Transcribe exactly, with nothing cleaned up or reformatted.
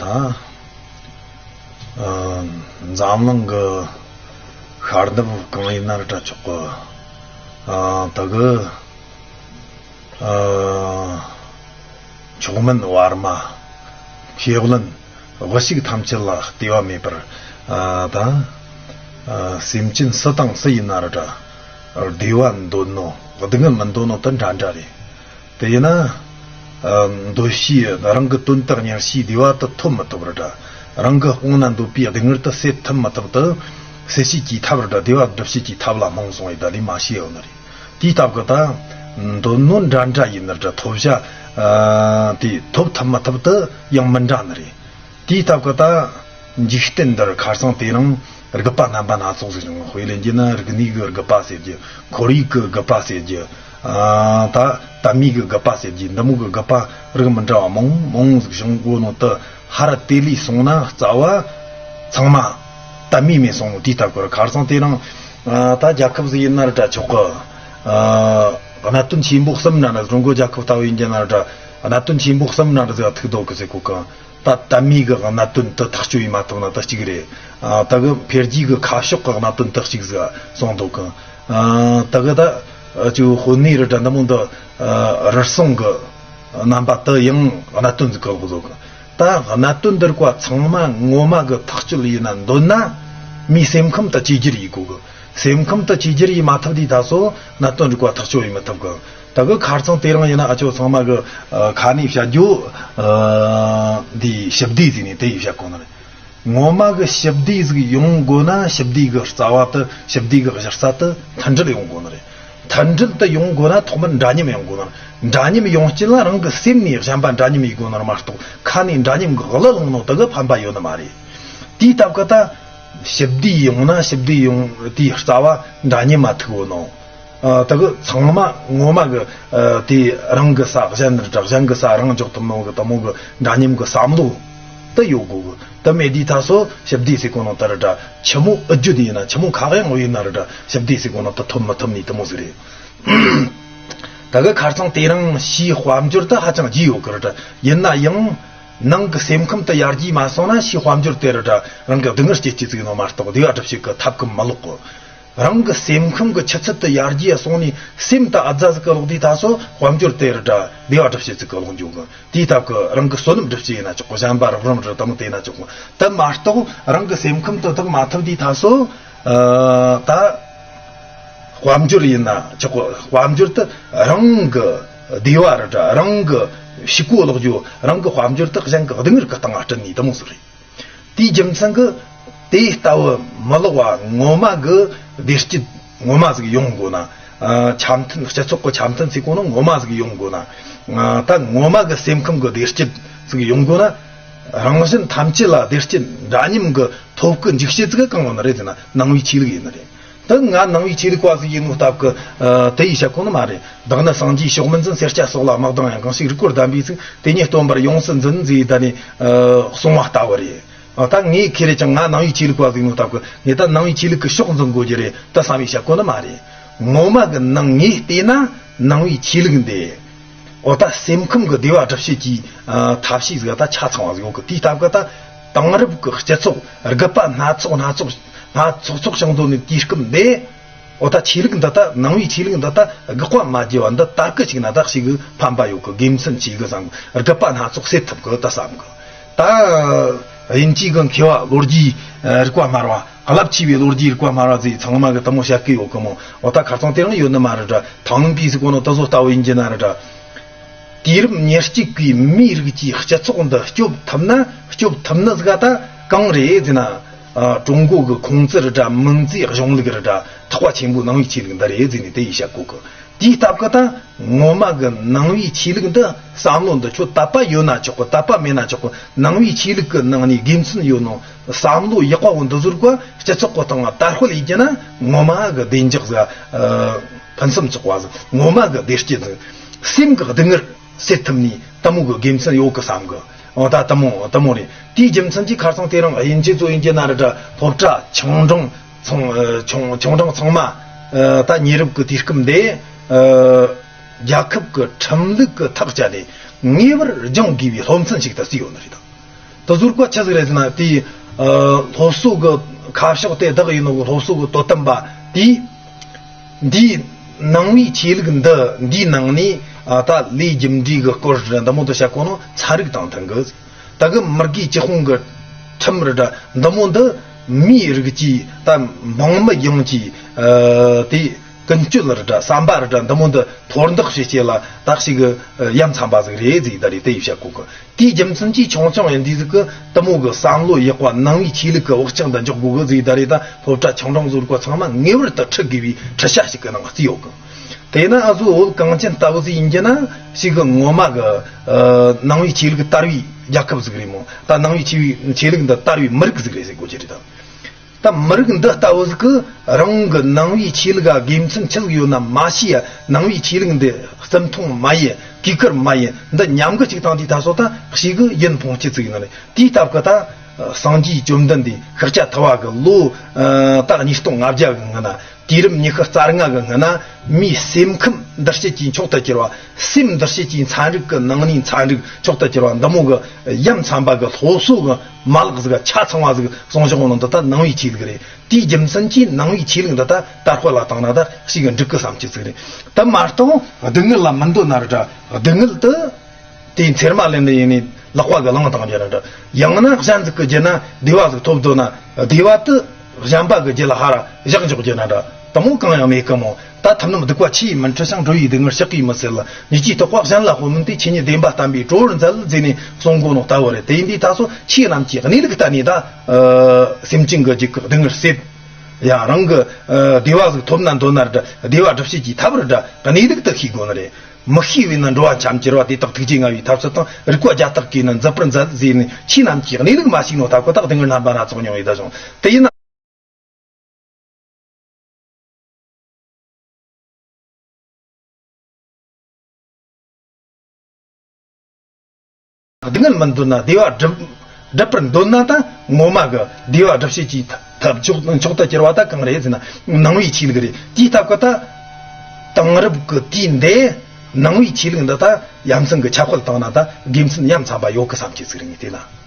ཨ། ཨ། འཛམ་གླིང་གི་ཤར་ནུབ་གང་ཡིན་ན་ར་འདྲ་ཆོག་གི། ཨ། ད་གི། ཨ། མཆོག་དམན་བར་མ། ཤེས་བློན་དབུ་ཞིག་ཐམས་ཅད་ལ་ལྟོས་པ་མེད་པར། ཨ། ད། ཨ། སེམས་ཅན་སུ་དང་སུ་ཡིན་ན་ར་འདྲ། བདེ་བ་འདོད་ནོ། སྡུག་བསྔལ་མི་འདོད་ནོ་དེ་འདྲ་འདྲ་རེད། དེ་ཡིན་ན། ཨ། འདོད་བྱའི་རང་གི་དོན་དག་གཉེར་བྱའི་བདེ་བ་དེ་ཐོབ་མི་ཐུབ་ར་འདྲ། རང་གི་དཔུང་ན་འདོད་པའི་སྡུག་བསྔལ་དེ་སེལ་ཐུབ་མི་ཐུབ་དེ། སེལ་བྱེད་ཀྱི་ཐབས་ར་འདྲ། བདེ་བ་སྒྲུབ་བྱེད་ཀྱི་ཐབས་ལ་རྨོངས་སོང་བས་ད་ལས་མ་ཤེས་ཡོད་ནི་རེད། དེའི་སྟབས་ཀྱིས་ད། འདོད་ནོ་འདྲ་འདྲ་ཡིན་ནི་ར་འདྲ། ཐོབ་བྱ། ཨ། དེ་ཐོབ་ཐུབ་མི་ཐུབ་དེ་ཡང་མི་འདྲ་ནི་རེད། དེའི་སྟབས་ཀྱིས་ད། འཇིག་རྟེན་འདིར་ཁ་སང་དེ་རིང་རིག་པ་རྣམ་པ་སྣ་ཚོགས་ཟིག་བྱུང་། དཔེ་ལེན་རྒྱུ་ན་རིག་གནས་ཀྱི་རིག་པ་ཟེར་རྒྱུ། ཁོར་ཡུག་གི་རིག་པ་ཟེར་རྒྱུ། ཨ། ད་དད་མོས་ཀྱི་རིག་པ་ཟེར་རྒྱུ། འདི་མོ་གི་རིག་པ་རིགས་མི་འདྲ་བ་མང་མང་ཟིག་བྱུང་གོ་ནོ་དེ་ཧར་དེ་ལས་སོང་ན་རྩ་བ་ཚང་མ་དད་མོས་མེད་སོང་ནོ། དེའི་སྟབས་ཀྱིས་ཁ་སང་དེ་རིང་། ཨ། ད་རྒྱལ་ཁབ་ཟིག་ཡིན་ན་ར་འདྲ་ཆོག་གི། ཨ། གནད་དོན་ཆེན་པོ་གསུམ་འདྲ་འདྲ། ཀྲུང་གོ་རྒྱལ་ཁབ་ལྟ་བུ་ཡིན་རྒྱུ་ན་ར་འདྲ། གནད་དོན་ཆེན་པོ་གསུམ་འདྲ་འདྲ་ཟིག་ཐུག་འདུག་གི་ཟེར་གོ་གི། ད་དད་མོས་ཀྱི་གནད་དོན་དེ་ཐག་གཅོད་ཡེད་མ་ཐུབ་ན་དེ་གཅིག་རེད། ཨ། ད་གི་འཕེལ་རྒྱས་ཀྱི་ཁ་ཕྱོགས་ཀྱི་གནད་དོན་དེ་གཅིག་ཟིག་སོང་འདུག་གི། ཨ། ད་གི་ད་ཅིག་དཔོན་གནས་ར་འདྲ་འདི་མོ་འདི། ཨ། རུལ་སུངས་ཀྱི་རྣམ་པ་དེ་ཡང་གནད་དོན་ཟིག་གི་ལོག་འདུག་གི། ད་གནད་དོན་འདི་རིགས་པ་ཚང་མ་ངོ་མ་གི་ཐག་གཅོད་ཡེད་ན་འདོད་ན། མིའི་སེམས་ཁམས་དེ་བཅོས་བསྒྱུར་ཡེད་དགོས་གི། སེམས་ཁམས་དེ་བཅོས་བསྒྱུར་ཡེད་མ་ཐུབ་དུས་ད་སོ་གནད་དོན་རིགས་པ་ཐག་གཅོད་ཡེད་མི་ཐུབ་གི། ད་གི་ཁ་སང་དེ་རིང་ཡིན་ན་ཨ་ཅོ་ཚང་མ་གི། ཨ། ཁ་ནས་བཤད་རྒྱུ། ཨ། འདི་ཞི་བདེ་ཟེར་ནས་དེ་ཡི་བཤད་གོ་ནི་རེད། ངོ་མ་གི་ཞི་བདེ་ཟིག་ཡོང་དགོས་ན་ཞི་བདེ་གི་རྩ་བ་དེ། ཞི་བདེ་གི་གཞི་རྩ་དེ་མཐུན་སྒྲིལ་ཡོང་དགོས་ནི་རེད། མཐུན་སྒྲིལ་དེ་ཡོང་དགོས་ན་ཐོག་མར་འདྲ་མཉམ་ཡོང་དགོས་ནི་རེད། འདྲ་མཉམ་ཡོང་རྐྱེན་ལ་རང་གི་སེམས་ནས་གཞན་པ་འདྲ་མཉམ་ཡེད་དགོས་ནི་རེད་མ་གཏོགས། ཁ་ནས་འདྲ་མཉམ་གི་གླུ་བླངས་ནོ་དེ་གི་ཕན་པ་ཡོད་ནི་མ་རེད། དེའི་སྟབས་ཀྱིས་ད། ཞི་བདེ་ཡོང་ན་ཞི་བདེ་ཡོང་དེའི་རྩ་བ་འདྲ་མཉམ་མ་ཐུག་གོ་ནོ། ཨ། ད་གི་ཚང་མ་ངོ་མ་གི། ཨ། དེ་རང་གི་ས་གཞན་ར་འདྲ། གཞན་གི་ས་རང་འཇོག་ཐུབ་ནོ་གི་དེ་མོ་གི་འདྲ་མཉམ་གི་བསམ་བློ་དེ་ཡོད་དགོས་གི། དེ་མེད་དུས་ད་སོ་ཞི་བདེ་ཟེར་གོ་ནོ་དེ་ར་འདྲ། ཆི་མོ་ཨུ་རྒྱུ་དེ་ཡིན་ན། ཆི་མོ་ཁ་གཡང་ཡིན་ན་ར་འདྲ། ཞི་བདེ་ཟེར་གོ་ནོ་དེ་ཐོབ་མི་ཐུབ་ནི་དེ་མོ་ཟིག་རེད། ད་གི་ཁ་སང་དེ་རིང་ཕྱིའི་དཔལ་འབྱོར་དེ་ཧ་ཅང་རྒྱས་ཡོད་གི་ར་འདྲ། ཡིན་ན་ཡང་ནང་གི་སེམས་ཁམས་དེ་ཡར་རྒྱས་མ་སོང་ན་ཕྱིའི་དཔལ་འབྱོར་དེ་ར་འདྲ་རང་གི་སྡུག་བསྔལ་སྐྱེད་རྒྱུ་ཟིག་ཡིན་ནོ་མ་གཏོགས་བདེ་བ་སྒྲུབ་བྱེད་གི་ཐབས་གི་མི་ལོག་གི། རང་གི་སེམས་ཁམས་ཀྱི་ཆུ་ཚད་དེ་ཡར་རྒྱས་སོང་ནས་སེམས་དེ་ཨ་ཛ་ཟིག་གི་ལོག་དུས་ད་སོ་དཔལ་འབྱོར་དེ་ར་འདྲ་བདེ་བ་སྒྲུབ་བྱེད་ཟིག་གི་ལོག་འགྱོ་གི། དེའི་སྟབས་ཀྱིས་རང་གི་བསོད་ནམས་སྒྲུབ་བྱེད་ཡིན་ན་ཆོག་གི། གཞན་པ་རོགས་རམ་ར་དེ་མོ་དེ་ན་ཆོག་གི། དེ་མ་གཏོགས་རང་གི་སེམས་ཁམས་དེ་དག་མ་ཐུབ་དུས་ད་སོ། ཨ། ད་དཔལ་འབྱོར་ཡིན་ན་ཆོག་གི། དཔལ་འབྱོར་དེ་རང་གི་བདེ་བ་ར་འདྲ། རང་གི་ཕྱུག་པོ་ལོག་འགྱོ། རང་གི་དཔལ་འབྱོར་དེ་གཞན་གི་སྡུག་བསྔལ་གི་སྟེང་ང་དྲིལ་ནི་དེ་མོ་ཟིག་རེད། དེའི་རྒྱུ་མཚན་གྱིས་དེ་ལྟ་བུ་མི་ལོག་པ་ངོ་མ་གི་བདེ་སྐྱིད་ངོ་མ་ཟིག་ཡོང་དགོས་ན། ཨ། འཆམ་མཐུན། སྤྱི་ཚོགས་ཀྱི་འཆམ་མཐུན་ཟེར་གོ་ནོ་ངོ་མ་ཟིག་ཡོང་དགོས་ན། ཨ། ད་ངོ་མ་གི་སེམས་ཁམས་གི་བདེ་སྐྱིད་ཟིག་ཡོང་དགོས་ན། རང་གཞན་ཐམས་ཅད་ལ་བདེ་སྐྱིད་འདྲ་མཉམ་གི་ཐོབ་གི་འཇུག་བྱེད་ཟིག་གང་ཡོད་ནི་རེད་ཟེར་ན་ནང་པའི་ཆོས་ལུགས་ཡིན་ནི་རེད། ད་ང་ནང་པའི་ཆོས་ལུགས་པ་ཟིག་ཡིན་ནོ་སྟབས་ཀྱིས། ཨ། དེ་ཡི་བཤད་གོ་ནི་མ་རེད། བདག་ནི་སངས་རྒྱས་ཕྱོགས་མིན་འཛིན། སེར་སྐྱ་སོགས་ལ་དམག་དང་ཡང་། གང་ཞིག་རིག་པར་གདམས་པའི་ཚིག་དེ་ཉིད་སྟོན་པར་ཡོངས་སུ་འཛིན། ཟེར་ད་ནི། ཨ། གསུངས་པ་ལྟ་བུ་རེད། ཨ། ད་ངས་ཁེ་རེ་ཅང་ང་ནང་པའི་ཆོས་ལུགས་པ་ཟིག་ཡིན་ནོ་སྟབས་ཀྱིས་ངས་ད་ནང་པའི་ཆོས་ལུགས་ཀྱི་ཕྱོགས་འཛིན་དགོས་རྒྱུ་རེད་ད་བསམ་པའི་བཤད་གོ་ནི་མ་རེད། ངོ་མ་གི་ནང་ངས་བལྟས་ན་ནང་པའི་ཆོས་ལུགས་འདི། འོ། ད་སེམས་ཁམས་ཀྱི་བདེ་བ་སྒྲུབ་བྱེད་ཀྱི། ཨ། ཐབས་ཤེས་ཟིག་ད་ཆ་ཚང་བ་ཟིག་ཡོད་གི། དེའི་སྟབས་ཀྱིས་ད་དེང་རབས་ཀྱི་སྤྱི་ཚོགས་རྒུད་པ་སྣ་ཚོགས་སྣ་ཚོགས་སྣ་ཚོགས་ཚོགས་བྱུང་འདུག་ནི་དུས་སྐབས་འདི། འོ། ད་ཆོས་ལུགས་འདི་ད། ནང་པའི་ཆོས་ལུགས་འདི་ད་དགག་པ་མ་བགྱི་བ་འདི་ལྟ་སྐུལ་བྱས་ན་ད་ཞེ་གི་ཕན་པ་ཡོད་གི། དགེ་མཚན་ཆེ་གི་བསམ་གི། རྒུད་པ་སྣ་ཚོགས་སེལ་ཐུབ་གི་ད་བསམ་གི། ད་དབྱིན་ཇི་གི་མཁས་པ་ལོ་རྒྱུས་རིག་པ་སྨྲ་བ། རླབས་ཆེ་བའི་ལོ་རྒྱུས་རིག་པ་སྨྲ་བ་ཚོས་ཚང་མ་གི་དེ་མོ་བཤད་གི་ཡོད་གི་མོ། འོ། ད་ཁ་སང་དེ་རིང་ཡོད་ནི་མ་རེད་དྲ། ཐང་ལུན་པི་ཟེར་གོ་ནོ་དེ་ཚོ་ལྟ་བུ་ཡིན་གྱི་ན་རེད་དྲ། དུས་རབས་ཉེར་གཅིག་པའི་མིའི་རིགས་ཀྱི་སྤྱི་ཚོགས་འདི་སྐྱོབ་ཐུབ་ན། སྐྱོབ་ཐུབ་ནི་ཟིག་ད་གང་རེད་ཟེར་ན། ཨ། ཀྲུང་གོ་གི་ཁུང་ཙི་རེད་དྲ། མིང་ཙིའི་གཞུང་ལུགས་རེད་དྲ། ཐེག་པ་ཆེན་པོའི་ནང་པའི་ཆོས་ལུགས་འདི་རེད་ཟེར་ནས་དེ་ཡི་བཤད་གོ་གི། དེའི་སྟབས་ཀྱིས་ད་ངོ་མ་གི་ནང་པའི་ཆོས་ལུགས་འདི། བསམ་བློ་འདི་ཁྱོད་དད་པ་ཡོད་ན་ཆོག་གི། དད་པ་མེད་ན་ཆོག་གི། ནང་པའི་ཆོས་ལུགས་ཀྱི་ནང་ནས་དགེ་མཚན་ཡོད་ནོ། བསམ་བློ་ཡག་པ་བོ་འདི་ཟུར་གོ་སྤྱི་ཚོགས་ཀྱི་སྟེང་ལ་དར་སྤེལ་ཡེད་རྒྱུ་ན་ངོ་མ་གི་བདེ་འཇགས་ཟིག་ཨ། ཕུན་སུམ་ཚོགས་པ་ཟིག་ངོ་མ་གི་བདེ་སྐྱིད་ཟིག་སེམས་ཀྱི་སྡུག་བསྔལ་སེལ་ཐུབ་ནི་དེ་མོ་གི་དགེ་མཚན་ཡོད་གི་བསམ་གི། འོ། ད་དེ་མོ་དེ་མོ་རེད། དེའི་རྒྱུ་མཚན་གྱིས་ཁ་སང་དེ་རིང་དབྱིན་ཇི་ཚོ་ཡིན་གྱི་ན་རེད་དྲ། སློབ་གྲྭ་ཆུང་འབྲིང་ཚང་། ཨ། ཆུང་ཆུང་འབྲིང་ཚང་མ། ཨ། ད་ཉེ་རབས་ཀྱི་དུས་སྐབས་འདི། ཨ། རྒྱལ་ཁབ་ཀྱི་ཁྲིམས་ལུགས་ཀྱི་ཐག་བཅད་ནས་ངེས་པར་སྦྱང་དགོས་པའི་སློབ་ཚན་ཞིག་ཏུ་བརྩིས་ཡོད་ནི་རེད་ད། དེ་ཟུར་བཀའ་ཆི་ཟིག་རེད་ཟེར་ན། དེའི་ཨ་སློབ་གསོ་གི་ཁ་ཕྱོགས་དེ་བདག་ཡིན་ནོ་གི་སློབ་གསོ་གི་དོ་དམ་པ་དེས། འདིའི་ནང་པའི་ཆོས་ལུགས་འདི་འདིའི་ནང་ནས་ཨ་ད་ལས་རྒྱུ་འབྲས་གི་སྐོར་འདི་མོ་འདི་བཤད་གོ་ནོ་ཚན་རིག་དང་མཐུན་གི། ད་གི་མི་དགེ་བཅུ་སྤོང་གི་ཁྲིམས་རེད་དྲ་འདི་མོ་འདི་མིའི་རིགས་ཀྱི་ད་འབངས་མི་ཡོངས་ཀྱི་ཨ་དེ་ཀུན་སྤྱོད་རེད་དྲ་བསམ་པ་རེད་དྲ་འདི་མོ་འདི་མཐོར་འདེགས་བྱེད་ཆེད་ལ་ད་ཞིག་གི་ཡ་མཚན་པ་ཟིག་རེད་ཟེར། ད་རེད་དེ་ཡི་བཤད་གོ་གི། དེའི་རྒྱུ་མཚན་གྱིས་ཆུང་ཆུང་ཡིན་དུས་ཟིག་གི་དེ་མོ་གི་བསམ་བློ་ཡག་པ་ནང་པའི་ཆོས་ལུགས་ཀྱི་བག་ཆགས་འདི་འཇོག་དགོས་གི་ཟིག། ད་རེས་ད་སློབ་གྲྭ་ཆུང་འབྲིང་ཟུར་བཀའ་ཚང་མ་ངེས་པར་དུ་ཁྲིད་དགོས་པའི་ཁྲིད་བྱ་ཞིག་གི་ནང་བརྩིས་ཡོད་གི། དེས་ན་ཨ་ཟོ་བོད་གངས་ཅན་ལྟ་བུ་ཟིག་ཡིན་རྒྱུ་ན་ཞིག་གི་ངོ་མ་གི་ཨ་ནང་པའི་ཆོས་ལུགས་དར་བའི་རྒྱལ་ཁབ་ཟིག་རེད་མོ། ད་ནང་པའི་ཆོས་ཆོས་ལུགས་འདི་དར་བའི་མི་རིགས་ཟིག་རེད་ཟེར་དགོས་རྒྱུ་རེད་ད། ད་མི་རིགས་འདི་ལྟ་བུ་ཟིག་གི་རང་གི་ནང་པའི་ཆོས་ལུགས་ལ་དགེ་མཚན་ཆི་ཟིག་ཡོད་ན་མ་ཤེས་ཡ། ནང་པའི་ཆོས་ལུགས་འདི་བརྩི་མཐོང་མ་ཡིན། གུས་བཀུར་མ་ཡིན། འདི་ཉམས་གི་ཅིག་བཏང་དུས་ད་སོ་ད་ཞིག་གི་ཡིན་ཕུང་ཅི་ཟིག་ཡིན་ནི་རེད། དེའི་སྟབས་གི་ད་སངས་རྒྱས་བཅོམ་ལྡན་འདས་ཤཱཀྱ་ཐུབ་པ་གི་ལོ་ད་ཉིས་སྟོང་ལྔ་བརྒྱ་གི་སྔོན་ན། དུས་རབས་ཉི་ཤུ་རྩ་ལྔ་གི་སྔོན་ན་མིའི་སེམས་ཁམས་འདུལ་བྱེད་ཀྱི་མཆོག་ཏུ་གྱུར་པ། སེམས་འདུལ་བྱེད་ཀྱི་ཚན་རིག་གི་ནང་ནས་ཚན་རིག་མཆོག་ཏུ་གྱུར་པ་འདི་མོ་གི་ཡ་མཚན་པ་གི་སློབ་གསོ་གི་མ་ལག་ཟིག་ཆ་ཚང་བ་ཟིག་གསུངས་བཞག་ནོ་འདི་ད་ནང་པའི་ཆོས་ལུགས་རེད། དེའི་རྒྱུ་མཚན་གྱིས་ནང་པའི་ཆོས་ལུགས་འདི་ད་དར་སྤེལ་ལ་བཏང་ན་ད་ཞིག་གི་འགྲིག་གི་བསམ་རྒྱུ་ཟིག་རེད། དེ་མ་གཏོགས་སྡུག་བསྔལ་ལ་མི་འདོད་ན་ར་འདྲ། སྡུག་བསྔལ་དེ་དེའི་ཚེར་མ་ལེན་ནས་ཡིན་ནས་ལག་པ་གི་ལང་བཏང་རྒྱུ་ན་འདྲ། ཡང་ན་གཞན་ཟིག་གི་རྒྱུད་ན་བདེ་བ་ཟིག་ཐོབ་འདོད་ན་བདེ་བ་དེ་གཞན་པ་གི་རྒྱུད་ལ་ཧ་ར་བཞག་འཇོག་རྒྱུ་ན་འདྲ། དེ་མོ་གང་ཡང་མེད་གི་མོ། ད་ཐུབ་རྣམས་སྡིག་པ་ཆུ་ཡིས་མི་འཁྲུ་ཞིང་། འགྲོ་བའི་སྡུག་བསྔལ་ཕྱག་གིས་མི་སེལ་ལ། ཉེས་ཀྱིས་དོགས་པ་གཞན་ལ་ཕོག་མིན་ཏེ། ཆོས་ཉིད་བདེན་པ་བསྟན་པས་གྲོལ་བར་མཛད། ཟེར་ནས་གསུང་གོ་ནོ་ལྟ་བུ་རེད། དེ་ཡིན་དུས་ད་སོ་ཆོས་རྣམས་ཀྱི་གནས་ལུགས་ལྟ་ནས་ད་སེམས་ཅན་གི་རྒྱུད་ཀྱི་སྡུག་བསྔལ་སེལ། ཡང་རང་གི་ཨ་བདེ་བ་ཟིག་ཐོབ་ན་འདོད་ན་ར་འདྲ། བདེ་བ་སྒྲུབ་བྱེད་ཀྱི་ཐབས་ར་འདྲ་གནས་ལུགས་དེ་ཤེས་དགོས་ནི་རེད། མི་ཤེས་པས་ན་འགྲོ་བ་འཁྱམས་གྱུར་པ། དེ་དག་ཐུགས་རྗེ་མངའ་བའི་ཐབས་སུ་དང་། རིག་པ་བརྒྱ་རྟགས་ཀྱིས་ནི་མཛད་པར་མཛད། ཟེར་ནས་ཆོས་རྣམས་ཀྱི་གནས་ལུགས་མ་ཤེས་ནོ་ད་ཁོ་ཐག་སྡུག་བསྔལ་རྣམ་པ་སྣ་ཚོགས་མྱོང་བའི་བདག་བྱུང་། དེ་ཡིན་ན། སྡུག་བསྔལ་མི་འདོད་ན་བདེ་བ་སྒྲུབ་སྒྲུབ་པར་འདོད་ན་ད་ངོ་མ་གི་བདེ་བ་སྒྲུབ་བྱེད་ཀྱི་ཐབས་མཆོག་མཆོག་ཏུ་གྱུར་པ་ད་གང་རེད་ཟེར་ན་ནང་པའི་ཆོས་ལུགས་རེད། དེའི་སྟབས་ཀྱིས་ད་དེང་རབས་ཀྱི་དུས་འདི་ནང་པའི་ཆོས་ལུགས་འདི་ད་ཡ་མཚན་གྱི་ཁྱབ་སྤེལ་བཏང་ན་ད་དགེ་མཚན་ཡ་མཚན་པ་ཡོད་གི་བསམ་གྱི་ཟིག་རེད། ངས་བལྟས་ན།